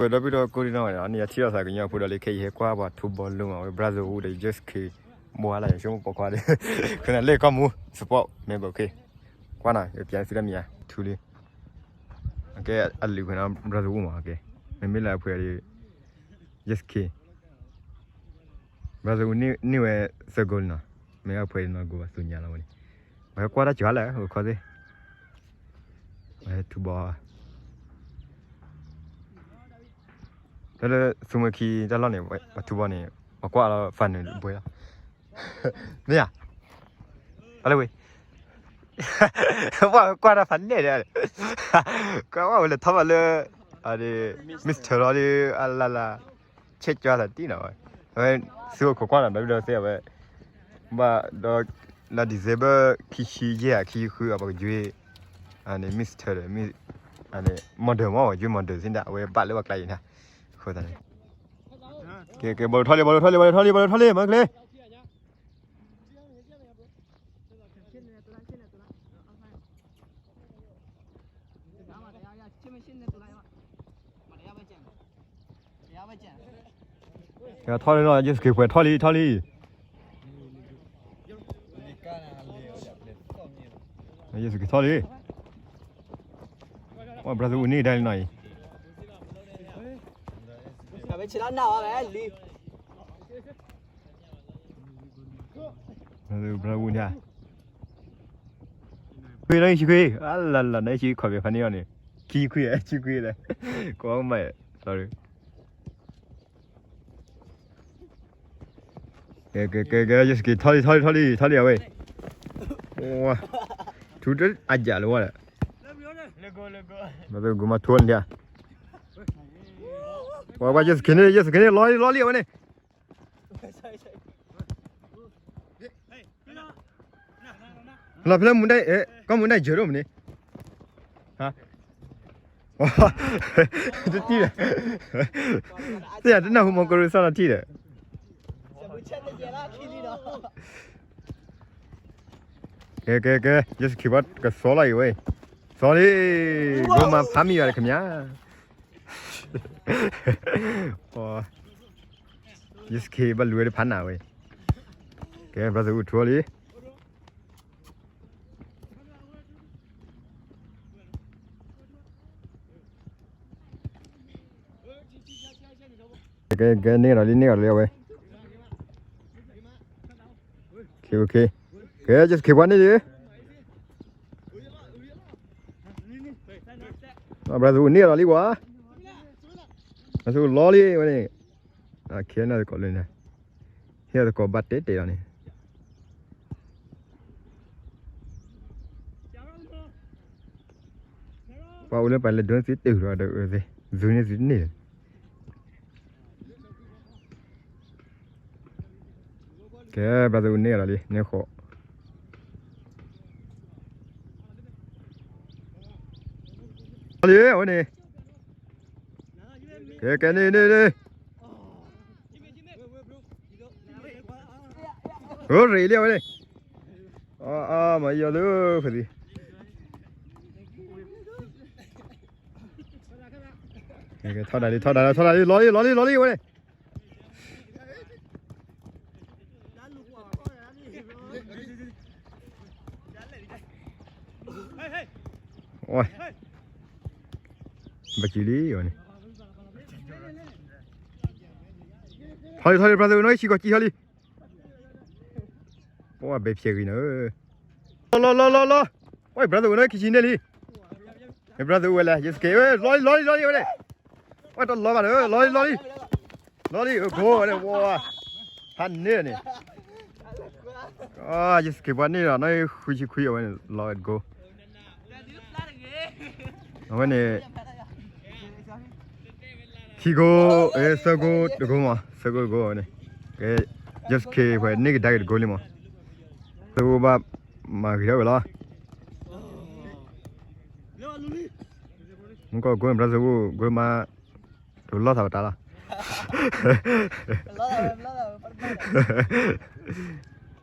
ပဒီပုၢ်ဒီဝဲၢ်ကိးဒံနီၢ်ဂၤန့ၣ် န့ၣ်ယထံၣ်လိာ်သးကညီဖိဒီးလၢခဲအံၤဟဲကွၢ်ပှၤထူဘီလိမး ဝဲ brother အူဒီး ယဲၢ်စခ့ ဘိးဟါလၢယဆိကမိၣ်ပိာ်ခွါဒီး ခဲန့ၣ်လၢကီၢ်မူ support member ခဲ ကွၢ်နီၤ ယပျဲသုတၢ်မံၤဧါ ထူလံ အကဲအလုၢ်ဖဲနီၤ brother အူမး ကဲ မ့မ့ၢ်လၢအဖှဲးဒီး ယဲၢ်စခ့ brother အူန့ၢ်ဝဲသၢကိးလံနီၤ မ့ၢ်အဖှဲးဒီးနီၤ ကိးဘၣ်သူညါလီၤဝဲန့ၣ် ဝဲကွၢ်တၢ်စှၤလၢ ဝဲခီသ့ၣ် ဝဲထူဘီ တၢ်လၢသူမွဲခံတၢ်လီၢ်န့ၣ် ပှၤထူဘီန့ၣ် ပှၤကွၢ်လီၤ final ဘှဲလီၤ မ့ၢ်ဧါ အလၢဝဲ ပှၤကွၢ်တၢ် final ဒီး ကွၢ်ဝဲလဲၤထီၣ်ဘၣ်လၢ အဒ့ Mister လီၤဒီး အလၢ်လၢ် ဆဲးကၠွါသးတံၢ်နီၤဝဲ အဝဲ သုအိၣ်ခိးကွၢ်နီၤ ဒီးဒီးသ့ၣ်အဝဲ ဘၣ်ဒီး လါ December ခံဆံယဲၢ်ဧါ ခံဆံဃုအပကယွ့ အန့ၣ် Mister ဒီး model မ့ၢ် ပကယွ့ model သ့ၣ်ဒၣ် အဝဲဘၣ်လၢပှၤကျါအံၤန့ၣ် အဃိသတးန့ၣ် ကဲ ကဲ ဘီၣ်ထီၣ်လံ ဘီၣ်ထီၣ်လံ ဘီၣ်ထီၣ်လံ ဘီၣ်ထီၣ်လံ မၤကလ့ ထီၣ်လံနီၤ ယဲၢ်စက့ပှဲၤထီၣ်လံ ထီၣ်လံ ယဲၢ်စက့ထီၣ်လံ ဝဲ brother အူန့ၢ်ဒၣ်လံနီၤအံၤ brother အူန့ၢ် ခွံဒီးဆံခွံ အလၢ်လၢ် နီၢ်ဆံခွံ ခီၣ်ဖံးဖးန့ၢ်အီၤန့ၣ် ခံခွံ ဆံခွံလၢ ကီမး sorry ကဲ ကဲ ကဲ ကဲ ယဲၢ်စက့ ထီၣ်လံ ထီၣ်လံ ထီၣ်လံ ထီၣ်လံ အဝဲ ထူတအယၢ်လၢဝဲဒီး မ့ၢ်ဂိၤမၤထူန့ၣ် ပှၤ ပှၤ ယဲၢ်စက့န့ၣ် ယဲၢ်စက့န့ၣ် လီၤလံ လီၤလံ အဝဲန့ၣ် လီၤဖဲလၢမူဒါ ကီၢ်မူဒါယၢၤဒိၣ်မးန့ၣ် တထံၣ်ဒီး သ့ၣ်ယၤတနၢ်ဟူမီၤကရူၢ်စၢ်လီၤထံၣ်ဒီး ကဲ ကဲ ကဲ ယဲၢ်စခ့ဘၣ်ကစီလီၤအံၤဝဲ စီလံ ဂိၤမၤဖးမံၤယွၤဒီး ခင်ဗျာ ယဲၢ်စခ့ဘၣ်လူၤဝဲတဖးနးဝဲ ကဲ brother အူထူလံ ကဲ ကဲ န့ၢ်ဒီးလံ န့ၢ်ဒီးလံ အဝဲ ကဲ ယဲၢ်စခ့ပှၤန့ၢ်လံ brother အူန့ၢ်ဒီးလံကွၢ် brother အူလီၤလံဝဲန့ၣ် ခဲန့ၣ်သကိးလၢန့ၣ် ဟဲသကိးဘၣ်တဲာ်တဲာ်လီၤန့ၣ် ပှၤအိၣ်လၢပှၤလဲၤဒိးန့ၢ်သုတၢ်ဒီး ဒိးန့ၢ်သုတန့ၢ်လၢၤ ကဲ brother အူန့ၢ်ဒီးလံ န့ၢ်ဃီ လံ အဝဲန့ၣ် ကဲ ကဲ န့ၢ် န့ၢ် န့ၢ် အိၣ်ရ့ၣ်လံ အဝဲန့ၣ် အါ အါ မၤယီၤလၢ ဖဲသံ ထီၣ်ဒၣ်လံ ထီၣ်ဒၣ်လံ ထီၣ်ဒၣ်လံ လီၤလံ လီၤလံ လီၤလံ အဝဲန့ၣ် ဘၣ်ကံလံ အဝဲန့ၣ် ထီၣ်လံ ထီၣ်လံ brother နီၢ်ဆံကီၢ်ကံထီၣ်လံ ပှၤဘဲဖျဲးဂ့ၤနၤဧၢ လီၤ လီၤ လီၤ လီၤ လီၤ ဝဲ brother အိၣ်နီၢ်ခံဆံန့ၣ်လံ brother အိၣ်ဝဲလဲၣ် ယဲၢ်စက့ လီၤလံ လီၤလံ လီၤလံ ဝဲန့ၣ် ဝဲတလီၤဘၣ်နၤဧၢ လီၤလံ လီၤလံ လီၤလံ ဂိၤဝဲန့ၣ် ဝဲ ဖးန့ၢ်န့ၣ် ယဲၢ်စက့ပှၤန့ၢ်ဒီး နီၢ်ဃုဆံခွံ အဝဲန့ၣ် လီၤဝဲတကိး အဝဲန့ၣ် ခံကိး သၢကိးတကိးမး သၢကိးတကိးဝဲန့ၣ် ကဲ ယဲၢ်စက့ပှၤန့ၢ်ကဒါက့ၤတကိးလံမး သၢကိးဘၣ်မၤဂ့ၤထီၣ်ဝဲလီၤ မူကီၢ်ကိးန့ၣ် brother ကိးမး တလီၢ်သးဝဲတၢ်လီၤ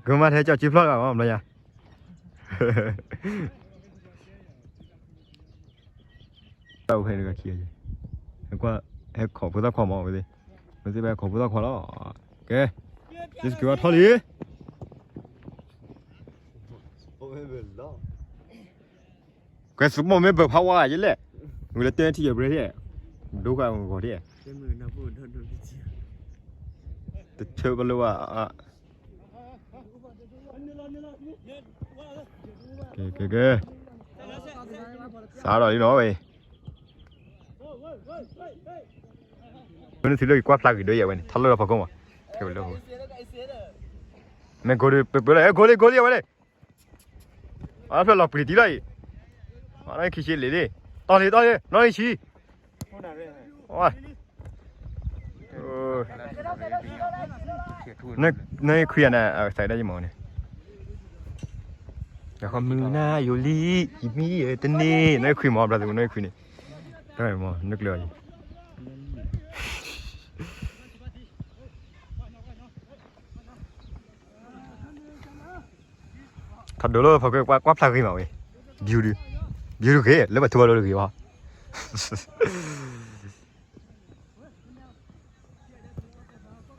ကိးမးထဲကၠီၣ်ကၠံဖျီၣ်တဂၤမး ဘျီညါ တၢ်အိၣ်ဖဲတဂၤခံဂၤ ကွၢ် ဟဲခိးဖိသၣ်ခွါမးဝဲသ့ၣ်, ဝဲသ့ၣ်ဘၣ်ဟဲခိးဖိသၣ်ခွါလီၤ. ကဲ, ယဲစက့ၤဝါထီၣ်လံ. ကဲ စပိာ်မ့ၢ်ပၢၤဖးဝါယဲလဲၣ်, ဝံၤလၢတဲထံယဲၢ်ဘြဲၤထံ, ဒိဃာ်ဂီၤထံ, တဆၢပလၢဝါ, ကဲ ကဲ ကဲ, စးထီၣ်လံနီၤဝဲ, မ့ၢ်နသုလၢကွၢ်ဖျါဂ့ၤဒိယဲဝဲန့ၣ် ထီၣ်လၢဖီခိၣ်မး, မ့ၢ်ဂိၤဒုးပၢၤပၢၤလီၤ, အဲ ဂိၤလံ ဂိၤလံ အဝဲန့ၣ်, အဖျၢၣ်လီၤပှ့ၤတံၢ်လီၤအံၤ, နီၣ်ဂံၢ်ခံဆံလံလံ, တီၢ်လံ တီၢ်လံ နီၣ်ဂံၢ်ဆံ, နီၣ်ဂံၢ်ခွံန့ၣ် အစးဒၣ်ယမၤန့ၣ်, မုၢ်နၤယိၤလံ, ယမံယဲတန့ၢ်, နီၣ်ဂံၢ်ခွံမး ဘျါသပူၤ နီၣ်ဂံၢ်ခွံန့ၣ်, တၢ်မး နကျၢၤအံၤ ထီၣ်ဒိလၢဖီခိၣ် ကွၢ်ဖျါဂ့ၤမးဝဲ, ဘၣ်ဒုး, ဘၣ်ဒုးဂ့ၤ လၢပထူဘၣ်ဒိတဂ့ၤဘၣ်,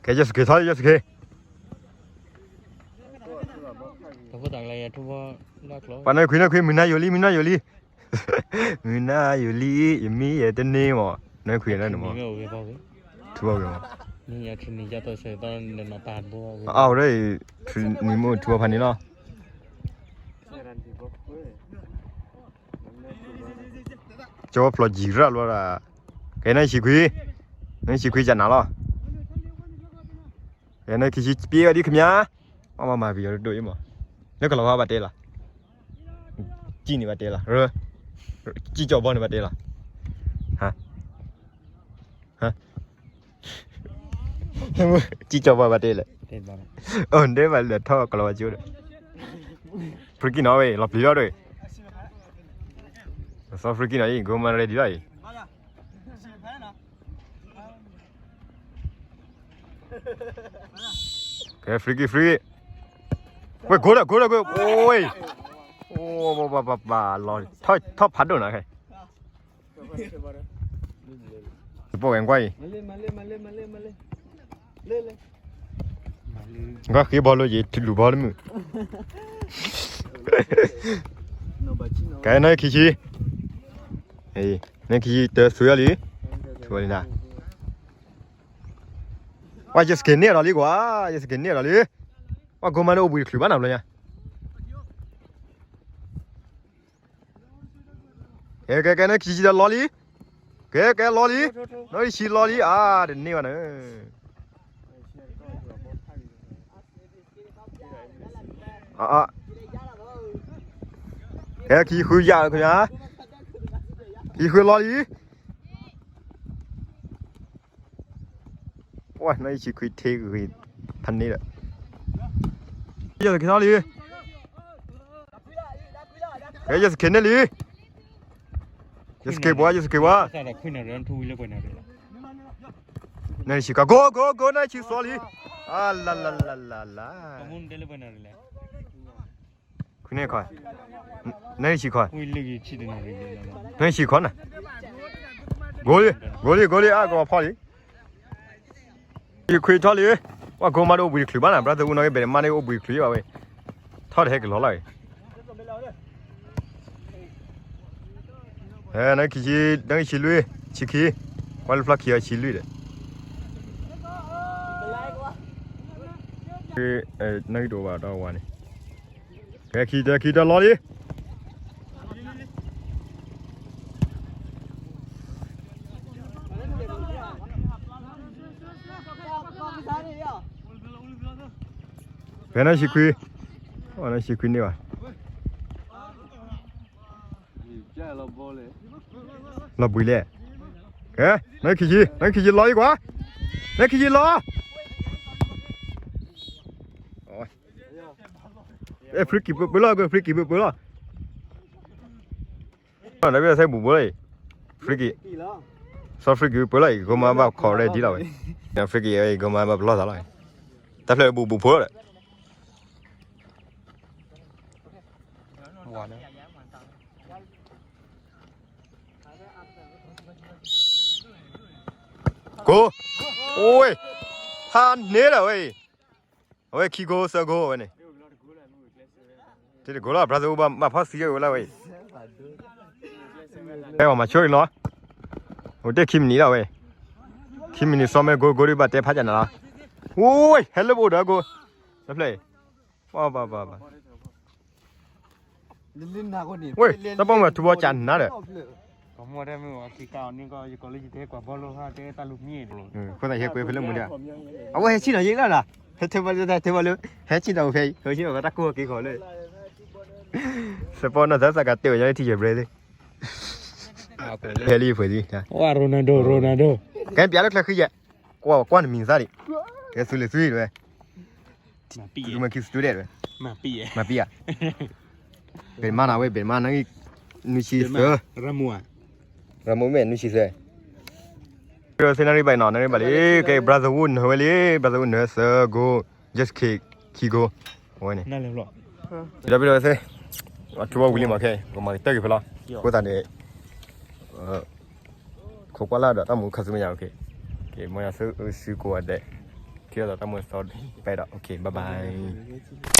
ကဲ ယဲစက့ၤထီၣ်လံ ယဲစက့ၤ, ပှၤနီၣ်ဂံၢ်ခွံ နီၣ်ဂံၢ်ခွံ မုၢ်နၤယိၤလံ မုၢ်နၤယိၤလံ, မုၢ်နၤယိၤလံ, ယမံယဲတန့ၢ်မး, နီၣ်ဂံၢ်ခွံန့ၣ်မး, ထူဘၣ်ဂ့ၤမး, အဝဲဒၣ်အံၤ ထူနံၤမ့ၢ်ထူဘၣ်ဖးန့ၣ်လီၤ, ကၠီဖျိးယံၤရၣ်လီၤဒၣ်, ကဲ နီၣ်ဂံၢ်ဆံခွံ, နီၣ်ဂံၢ်ဆံခွံ ကနၤလီၤ, ကဲ နီၣ်ဂံၢ်ခံဆံ ပျဲဝဲဒ် ခင်ဗျာ, အမၤမၤပယီၤဒိၣ်ဒိၣ်အံၤမး, လၢကလီၤဝါဘၣ်တဲလီၤ, ကံၣ်န့ၣ်ဘၣ်တဲလီၤ, ကံၣ်ကၠီဘီန့ၣ်ဘၣ်တဲလီၤ, ကံၣ်ကၠီဘီဘၣ်တဲလဲၣ်, အၢ ဒဲဘၣ်လဲၤထီၣ်ကလီၤဝါကၠိဒီး, free kick နီၤဝဲ လီၤပျံၤထီၣ်ဒီး, စီၤ free kick နီၤအံၤ goal man ready လီၤအံၤ ကဲ free kick, free kick, ဝဲ goal ဒီး goal ဒီး goal, အိၣ်, အိၣ်, ပပပပ, လီၤ, ထီၣ်ဖးဒိၣ်နီၤ, ခဲ, ပီၣ်ဝဲကွၢ်အံၤ, ကွၢ်ဃ့ဘီလိယံၤ ထလူၤဘီတမုာ်, ကဲ နီၣ်ဂံၢ်ခံဆံ, နီၣ်ဂံၢ်ခံဆံ တၢ်သူအီၤလံ, သူအီၤလံနၤ, ဝဲ ယဲစက့ၤန့ၢ်ဒီးလံကွၢ်, ယဲစက့ၤန့ၢ်ဒီးလံ, ဝဲ goal man န့ၣ်အိၣ်ဘှံးတချုးဘၣ်နၤဘျီညါ ကဲ ကဲ ကဲ နီၣ်ဂံၢ်ခံဆံဒီးလီၤလံ, ကဲ ကဲ လီၤလံ, နီၣ်ဂံၢ်ခံဆံလီၤလံ, အါ တန့ၢ်ဘၣ်န့ၣ်, အါ, ကဲခံဆံဃုယၤလီၤ, ခံဆံဃုလီၤလံ ပှၤ နီၣ်ဂံၢ်ဆံခွံထံဂ့ၤဖးန့ၣ်ဒီး, ယဲစက့ၤထီၣ်လံ, ကဲ ယဲစက့ၤန့ၢ်လံ, ယဲစက့ၤပှၤ ယဲစက့ၤပှၤ, နီၣ်ဂံၢ်ဆံခွံ goal goal goal နီၣ်ဂံၢ်ဆံခွံလံ, အါ လါ လါ လါ လါ လါ ခွံန့ၢ်ခွါ, နီၣ်ဂံၢ်ဆံခွါ, နီၣ်ဂံၢ်ဆံခွါနၤ, goal လံ, goal လံ goal လံ အါ ကီၢ်ဖီလံ, ယခွံထီၣ်လံ, ပှၤ goal man တအိၣ်ဘှံးတချုးဘၣ်နၤ, ဘျီသၢအူနီၣ်ဂံၢ်ဘဲးန့ၣ် မါန့ၣ်အိၣ်ဘှံးတချုးဘၣ်ဝဲ, ထီၣ်တဟဲကလီၤလီၤအံၤ နီၣ်ဂံၢ်ခံဆံ, နီၣ်ဂံၢ်ခံဆံလွံၢ်, ဆံခံ, ကွၢ်လၢဖျီခံအီၤဆံလွံၢ်ဒီး, နီၣ်ဂံၢ်တအိၣ်ဘၣ်ဒီးဝါန့ၣ်, ကဲခံတၢ ခံတၢလီၤလံ, ဖဲနီၣ်ဂံၢ်ဆံခွံ, နီၣ်ဂံၢ်ဆံခွံန့ၢ်ဘၣ် လီၤဘှံးလဲၣ်, ကဲ နီၣ်ဂံၢ်ခံဆံ, နီၣ်ဂံၢ်ခံဆံလီၤအံၤကွၢ်, နီၣ်ဂံၢ်ခံဆံလီၤ, အဲ free kick ပၢပၢလီၤ, ကွၢ် free kick ပၢပၢလီၤ, နီၣ်ဂံၢ်ဆံခွံ, ဖဲဘူၣ်ဘိလီၤအံၤ, free kick, စီၤ free kick ပၢလီၤအံၤ, goal man ဘၣ်ခိး ready လီၤဝဲ, free kick goal man ဘၣ်ပလီၢ်သးလီၤ, တၢ်ဖျၢၣ်ဘူၣ်ဘူၣ်ဖိလီၤဒီး ဝါန့ၣ်, ကဲ ကိး, အိၣ်ဝဲ, ဖးန့ၢ်ဒီးဝဲအံၤ, အဝဲခံကိးသၢကိးဝဲန့ၣ်, တကိးလီၤ ဘြၣ်သဝူၣ်ဘၣ်မၤဖီၣ်သံဝဲလီၤဝဲအံၤ, ဖဲပှၤမၤဆိအံၤလီၤ, အိၣ်တ့ၢ်ခံမံးနံးလီၤဝဲ, ခံမံးနံးစီၤမ့ၢ်ကိးကိးဒံးဘၣ်တဲဖးကနၤလီၤ, အိၣ်ဝဲ ဟဲလၢပအိၣ်ဒီးကိး, တဖျၢၣ်အံၤ, ပှၤပှၤပှၤပှၤ ဝဲ တၢ်ပိာ်မုၣ်ထူဘီကနၤဒီး, အဃိသတးဟဲကွဲဖဲလၢမူဒီး, အဝဲဟဲဆံၣ်နီၤယဲလီၤနီၤ, ဟဲထဲဘီလၢ ဟဲဆံၣ်နီၤဖဲအံၤ ဟဲဆံၣ်နီၤဝဲတၢ်ကိၢ်က့ၤခီလၢ, သပီနီၢ်သးသးကတဲဝဲညါလၢထံယဲၢ်ဘြဲၣ်သ့ၣ်, ဟဲလၢယဖှဲးသ့ၣ်, ကဲပျးလၢချၢဃံယဲၢ်, ကွၢ်ကွၢ်နမံၤသၣ်ဒံး, ကဲသုလၢသုဝဲ မၤပံယဲ, မၤပံယဲ, ဘ့ၣ်မါနၤဝဲ ဘ့ၣ်မါနဂံၢ်, နွံဆံသၢ, ရမိၢ်မ့ၢ်နွံဆံသၢ, ဒီးသ့ၣ်နၣ်ရံၣ်ဘၣ်နီၤ နၣ်ရံၣ်ဘၣ်လံ, ကဲ ဘြၣ်သဝူၣ်နၢၤဝဲလံ, ဘြၣ်သဝူၣ်နၢၤသၢကိး, ယဲၢ်ဆံခံကိး, အဝဲန့ၣ်, ဒီးပဒီးသ့ၣ်, အထူဘီဝံၤလံမးခဲ, ကမၤကတၢၢ်က့ၤဖဲလီၤ, အဃိသတးန့ၣ် ခိးကွၢ်လၢ်ဒီးတၢ်မူခါဆူမဲာ်ညါ, ကဲ မ့ၢ်ယၤသုစုကိးဂၤဒဲး, ထံၣ်လိာ်သးတၢ်မူစီပဲဒီး, ဘၣ်ဘၣ်.